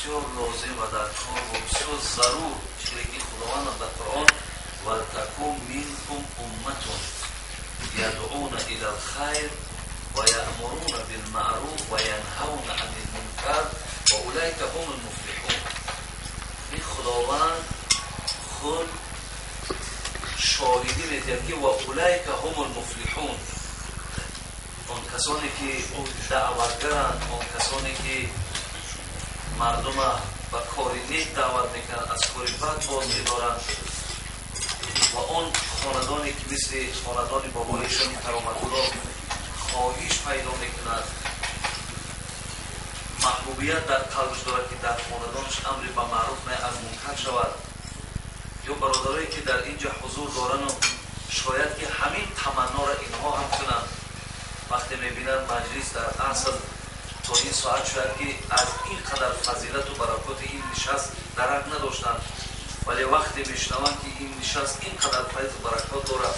Бисёр лозим ва дар кор ва бисёр зарур, чизе ки Худованд дар Қуръон валтакун минкум умматун ядъуна илал хайр ва яъмуруна билмаъруф ва янҳавна анил мункар ва улайка ҳумул муфлиҳун. Ин Худованд худ шоҳидӣ медиҳад ки ва улайка ҳумул муфлиҳун, он касоне ки даъватгаранд, он касоне ки мардума ба кори нек даъват мекунанд, аз кори бад боз медоранд, ва он хонадоне ки мисли хонадони бобоишони кароматулло хоҳиш пайдо мекунад, маҳбубият дар қалбш дорад ки дар хонадонаш амри ба маъруф наҳй аз мункар шавад, ё бародарое ки дар инҷа ҳузур дорану шояд ки ҳамин таманноро инҳо ҳам кунанд. Вақте мебинанд маҷлис дар асл то ин соат шояд ки аз ин қадар фазилату баракоти ин нишаст дарак надоштанд, вале вақте мешунаванд ки ин нишаст ин қадар файзу баракот дорад,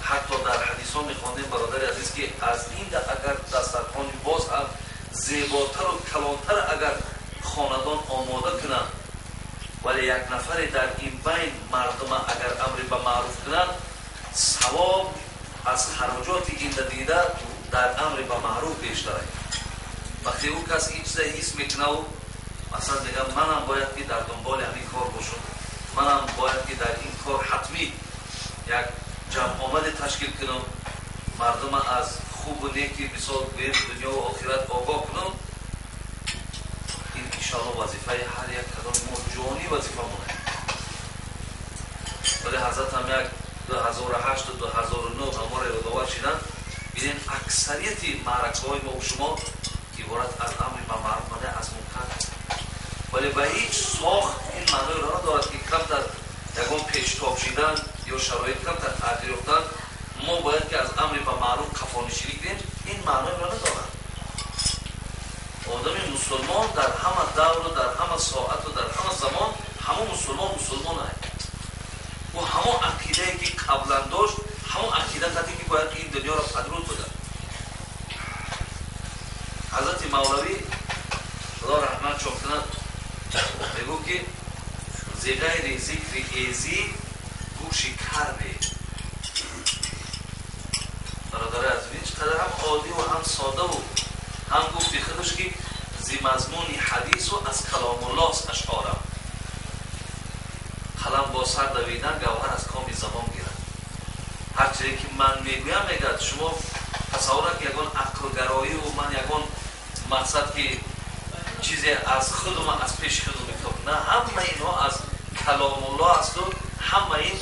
ҳатто дар ҳадисҳо мехондем, бародари азиз, ки аз ин агар дастархони боз ҳам зеботару калонтар агар хонадон омода кунанд, вале як нафаре дар ин байн мардума агар амри ба маъруф кунад, савоб аз хароҷоти ин дида дар амри ба маъруф бештар аст. Вақте ӯ кас ин чиза ҳис мекунаву масалан мегӯяд, манам бояд ки дар дунболи ҳамин кор бошам, манам бояд ки дар ин кор ҳатмӣ як ҷамъомаде ташкил кунам, мардума аз хубу неки мисол гӯем дунё ва охират огоҳ кунам. Ин иншоалло вазифаи ҳар як кадоми мо, ҷонӣ вазифа монад. Вале ҳазрат ҳам як 2008 2009 ҳамаро ёдовар шиданд. Бинед, аксарияти маъракаҳои мо шумо иборат аз амри ба маъруф ва наҳй аз мункар, вале ба ҳеҷ сохт ин маъноеро надорад ки камтар ягон пештоб шидан ё шароит камтар тағйир ёфтан мо бояд ки аз амри ба маъруф қафонишинӣ кунем. Ин маъноеро надорад. Одами мусулмон дар ҳама давру дар ҳама соату дар ҳама замон ҳамон мусулмон мусулмон аст. Ӯ ҳамон ақидае ки қаблан дошт, ҳамон ақида қади ки бояд ин дунёро падруд кунад. Ҳазрати Мавлавӣ, Худо раҳматшон кунад, мегӯ ки зи ғайри зикри эзӣ гӯши карбе. Бародари азиз, чӣ қадар ҳам оддӣ ва ҳам содаву ҳам гуфти худаш ки зи мазмуни ҳадису аз каломуллост ашъорам, қалам бо сар давидан гавҳар аз коми забон гирад. Ҳар чизе ки ман мегӯям, мегӯяд, шумо тасаввур ки ягон ақлгароиву ман ягон мақсад ки чизе аз худум аз пеши худум мекунам, на, ҳама инҳо аз каломулло асту ҳама ин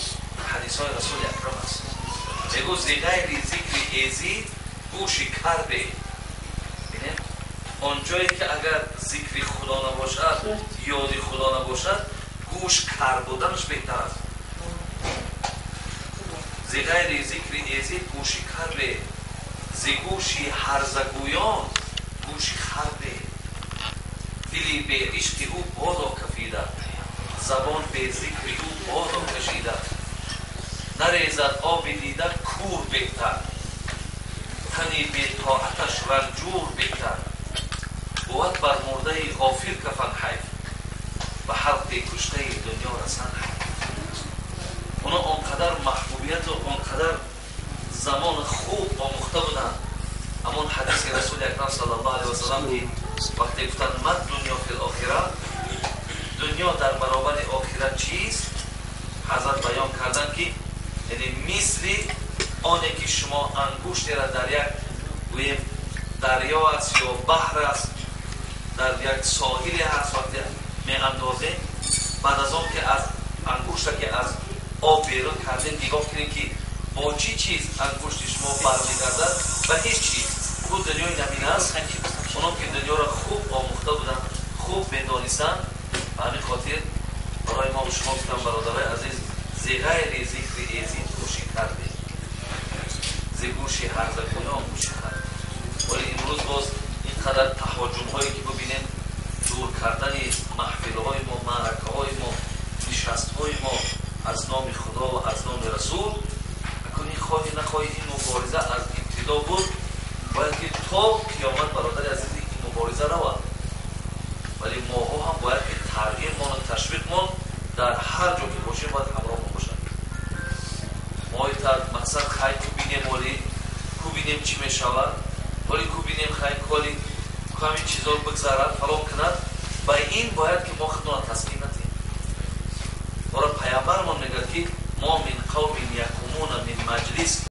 ҳадисҳои Расули Акрам аст. Мегӯ зи ғайри зикри эзӣ гӯши карбе. Бинед, он ҷое ки агар зикри Худо набошад, ёди Худо набошад, гӯш кар буданаш беҳтар аст. Зи ғайри зикри эзӣ гӯши карбе, зи гӯши ҳарзагӯён гӯши харбе. Дили беишқи ӯ бодо кафида, забон безикри ӯ бодо кашида. Нарезад оби дида кур беҳтар, тани бетоаташ ранҷур беҳтар. Бувад бар мурдаи ғофил кафан ҳайф, ба ҳалқи куштаи дунё расан ҳайф. Оно он қадар маҳбубияту он қадар замон хуб омӯхта буданд. Ҳамон ҳадиси Расули Акрам саллаллоҳу алайҳи васаллам ки вақте гуфтанд мад дунё фил охира, дунё дар баробари охират чист, ҳазрат баён карданд ки яъне мисли оне ки шумо ангуштеро дар як гӯем дарё аст ё баҳр аст, дар як соҳиле ҳаст, вақте меандозем, баъд аз он ки аз ангушта ки аз об берун кардем, нигоҳ кунем ки бо чӣ чиз ангушти шумо бармегардад, ба ҳеҷ чиз. Ӯ дунёи намин аст. Оно ки дунёро хуб омӯхта буданд, хуб медонистанд. Ба ҳамин хотир барои мо шумо гуфтам, бародарои азиз, зи ғайри зикри эзӣ гӯши карде, зи гӯши ҳарзагӯён гӯши карде. Вале имрӯз боз ин қадар таҳоҷумҳое ки бибинем, дур кардани маҳфилҳои мо, маъракаҳои мо, нишастҳои мо аз номи Худо ва аз номи Расул, акун ин хоҳӣ нахоҳӣ ин мубориза аз ибтидо буд, бояд ки то қиёмат, бародари азиз, ин мубориза равад. Вале моҳо ҳам бояд ки тарғибмону ташвиқмон дар ҳар ҷо ки бошем, бояд ҳамроҳмон бошад. Мои мақсад хай ку бинем, оли ку бинем, чӣ мешавад, оли ку бинем, хай коли ку ҳамин чизо бигзарад, фалон кунад. Ба ин бояд ки мо худмона таскин надиҳем. Бора паямбармон мегӯяд, ки мо мин қавмин якумуна мин маҷлис.